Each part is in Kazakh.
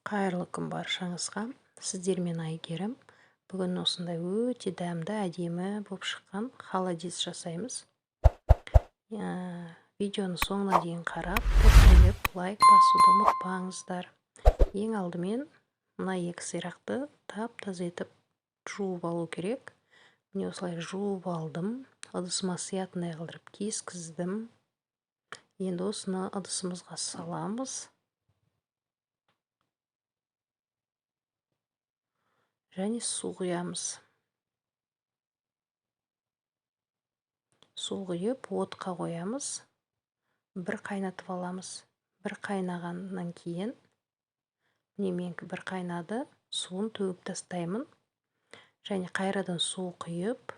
Қайырлы күн баршаңызға. Сіздермен Айгерім. Бүгін осындай өте дәмді, әдемі болып шыққан холодец жасаймыз. Видеоны соңына дейін қарап, тіркеліп, лайк басуды ұмытпаңыздар. Ең алдымен мына екі сирақты тап-таза етіп жуып алу керек. Міне осылай жуып алдым. Ыдысыма сиятындай қылдырып кескіздім. Енді осыны ыдысымызға саламыз. Және су құямыз. Су құйып, отқа қоямыз. Бір қайнатып аламыз. Бір қайнағаннан кейін, міне менікі бір қайнады, суын төгіп тастаймын. Және қайрадан су құйып,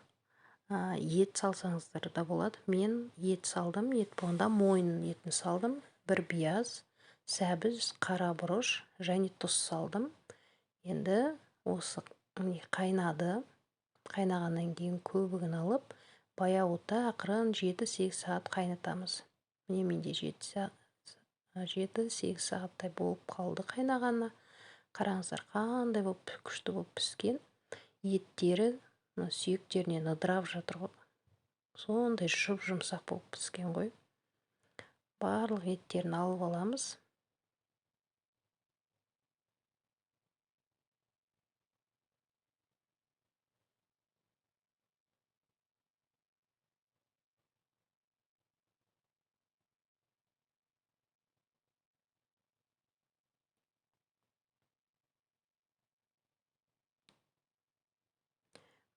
ет салсаңыздар да болады. Мен ет салдым, ет болғанда мойын етін салдым. Бір пияз, сәбіз, қара бұрыш және тұз салдым. Енді осы міне қайнады. Қайнағаннан кейін көбігін алып, баяу отта ақырын 7-8 сағат қайнатамыз. Міне менде 7-8 сағаттай болып қалды қайнағанына. Қараңыздар, қандай болып күшті болып піскен. Еттері мына сүйектерінен ыдырап жатыр ғой. Сондай жұп-жұмсақ болып піскен ғой. Барлық еттерін алып аламыз.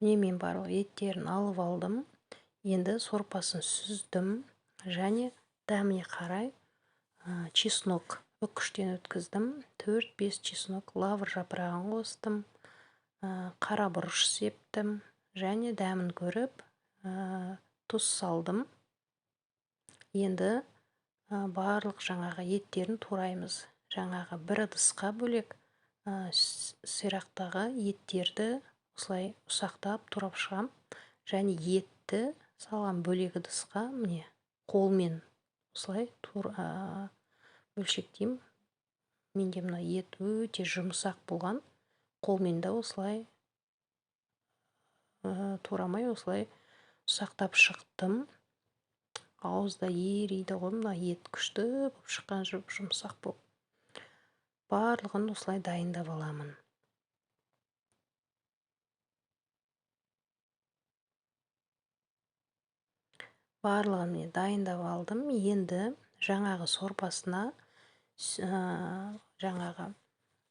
Міне мен барлық еттерін алып алдым. Енді сорпасын сүздім және дәміне қарай чеснок үкіштен өткіздім. 4-5 чеснок, лавр жапырағын қостым, қара бұрыш септім және дәмін көріп, тұз салдым. Енді барлық жаңағы еттерін тураймыз. Жаңағы бір ыдысқа бөлек, сирақтағы еттерді осылай ұсақтап турап шығам. Және етті салған бөлек ыдысқа міне қолмен осылай бөлшектеймін. Менде мына ет өте жұмсақ болған, қолмен де осылай турамай осылай ұсақтап шықтым. Ауызда ериді ғой мына ет, күшті болып шыққан, жұмсақ болып. Барлығын осылай дайындап аламын. Барлығын міне дайындап алдым. Енді жаңағы сорпасына жаңағы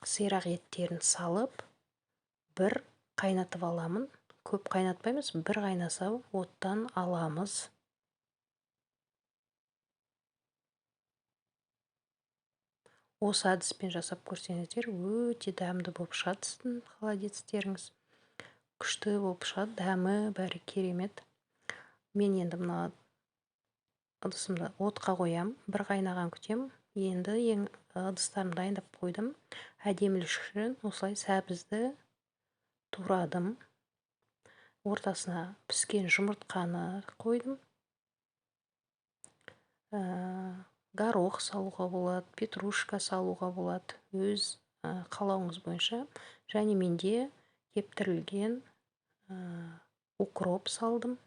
сирақ еттерін салып, бір қайнатып аламын. Көп қайнатпаймыз, бір қайнаса оттан аламыз. Осы әдіспен жасап көрсеңіздер, өте дәмді болып шығады сіздің холодецтеріңіз. Күшті болып шығады, дәмі бәрі керемет. Мен енді мына ыдысымды отқа қоям, бір қайнаған күтем. Енді ең ыдыстарымды дайындап қойдым. Әдемілік үшін осылай сәбізді турадым. Ортасына піскен жұмыртқаны қойдым. Горох салуға болады, петрушка салуға болады, өз қалауыңыз бойынша. Және менде кептірілген укроп салдым.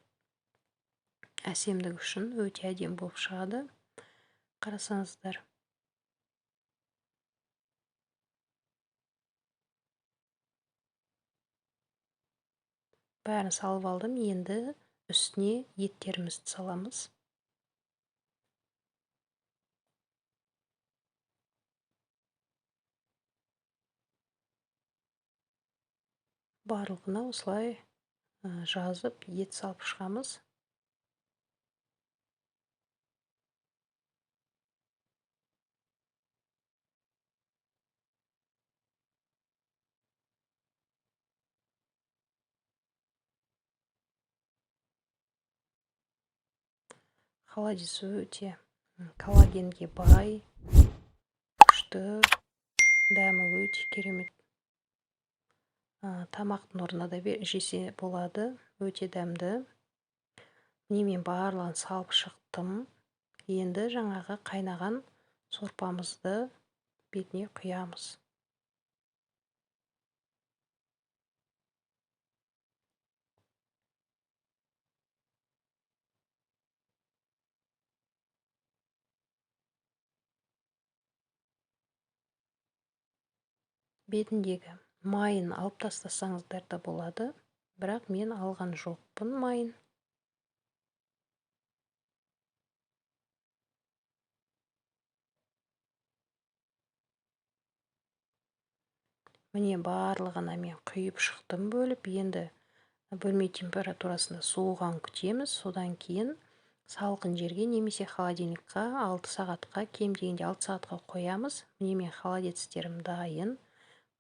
Әсемдік үшін өте әдемі болып шығады. Қарасаңыздар. Бәрін салып алдым. Енді үстіне еттерімізді саламыз. Барлығына осылай жазып ет салып шығамыз. Холодец өте коллагенге бай, күшті, дәмі өте керемет. Тамақтың орнына да жесе болады, өте дәмді. Міне мен барлығын салып шықтым. Енді жаңағы қайнаған сорпамызды бетіне құямыз. Бетіндегі майын алып тастасаңыздар да болады, бірақ мен алған жоқпын майын. Міне, барлығына мен құйып шықтым бөліп. Енді бөлме температурасында суыған күтеміз. Содан кейін салқын жерге немесе холодильникқа 6 сағатқа, кем дегенде 6 сағатқа қоямыз. Міне, мен холодецтерім дайын.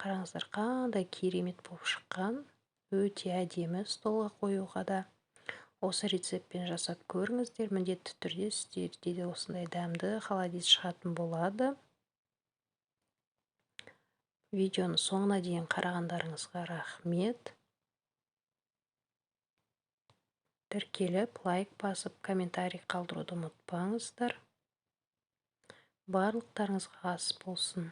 Қараңыздар, қандай керемет болып шыққан. Өте әдемі столға қоюға да. Осы рецептпен жасап көріңіздер. Міндетті түрде сіздерде де осындай дәмді холодец шығатын болады. Видеоны соңына дейін қарағандарыңызға рахмет. Тіркеліп, лайк басып, комментарий қалдыруды ұмытпаңыздар. Барлықтарыңызға ас болсын.